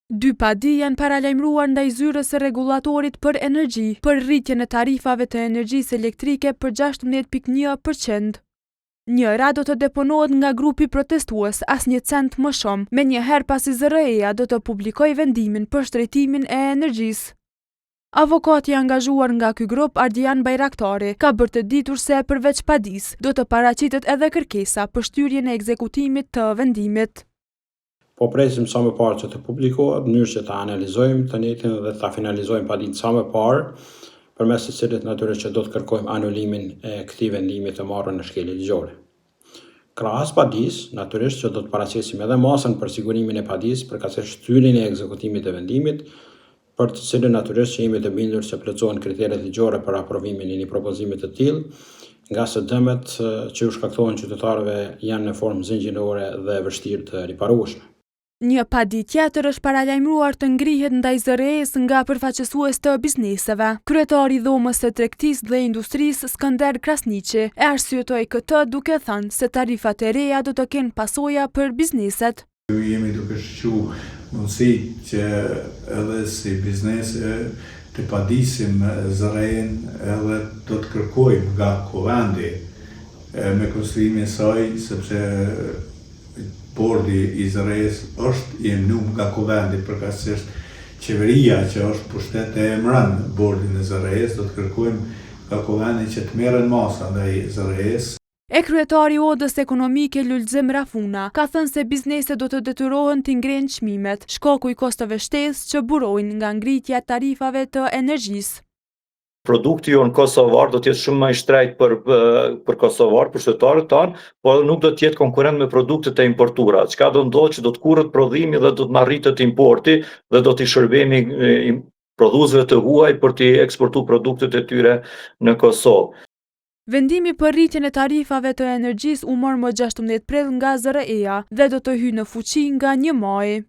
Dy padi janë paralajmëruar ndaj Zyrës së Rregullatorit për Energji për rritjen e tarifave të energjisë elektrike për 16.1 për qind. Njëra do të deponohet nga grupi protestues Asnjë Cent Më Shumë, menjëherë pasi ZRRE-ja do të publikojë vendimin për shtrenjtimin e energjisë. Avokati i angazhuar nga ky grup, Ardian Bajraktari, ka bërë të ditur se përveç padisë, do të paraqitet edhe kërkesa për shtyrjen e ekzekutimit të vendimit. Po presim sa më parë që të publikohet, në mënyrë që ta analizojmë të njëjtën dhe ta finalizojmë padinë sa më parë, përmes së cilit natyrisht që do të kërkojmë anulimin e këtij vendimi të marrë në shkelje ligjore. Krahas padisë, natyrisht që do të paraqesim edhe masën për sigurimin e padisë, përkatësisht shtyrjen e ekzekutimit të vendimit, për të cilën natyrisht që jemi të bindur se plotësohen kriteret ligjore për aprovimin e një propozimi të tillë, ngase dëmet që u shkaktohen qytetarëve janë në formë zinxhirore dhe vështirë të riparueshme. Një padi tjetër është paralajmëruar të ngrihet ndaj ZRRE-së nga përfaqësues të bizneseve. Kryetari i Dhomës së Tregtisë dhe Industrisë, Skënder Krasniqi, e arsyetoi këtë duke thënë se tarifat e reja do të kenë pasoja për bizneset. Jemi duke shiqu mundësitë që edhe si biznese të padisim ZRRE-në edhe do të kërkojmë nga Kuvendi me konstituimin e saj sepse Bordi i ZRRE-së është i emnum nga Kuvendi, përkatësisht qeveria që është pushtet e emëron Bordin e ZRRE-së, do të kërkojmë nga Kuvendi që të merren masa ndaj ZRRE-së. E kryetari i Odës Ekonomike Lulzim Rafuna, ka thënë se bizneset do të detyrohen t'i ngrenë çmimet, shkaku i kostove shtesë që burojnë nga ngritja e tarifave të energjisë. Produkti jonë kosovar do të jetë shumë më i shtrenjtë për për kosovar, për qytetarët tanë, por edhe nuk do të jetë konkurrent me produktet e importuara. Çka do ndodhë që do të kurret prodhimi dhe do të na rritet importi dhe do t'i shërbemi prodhuesve të huaj për t'i eksportu produktet e tyre në Kosovë. Vendimi për rritjen e tarifave të energjisë u mor më 16 prill nga ZRRE-ja dhe do të hyjë në fuqi nga 1 maji.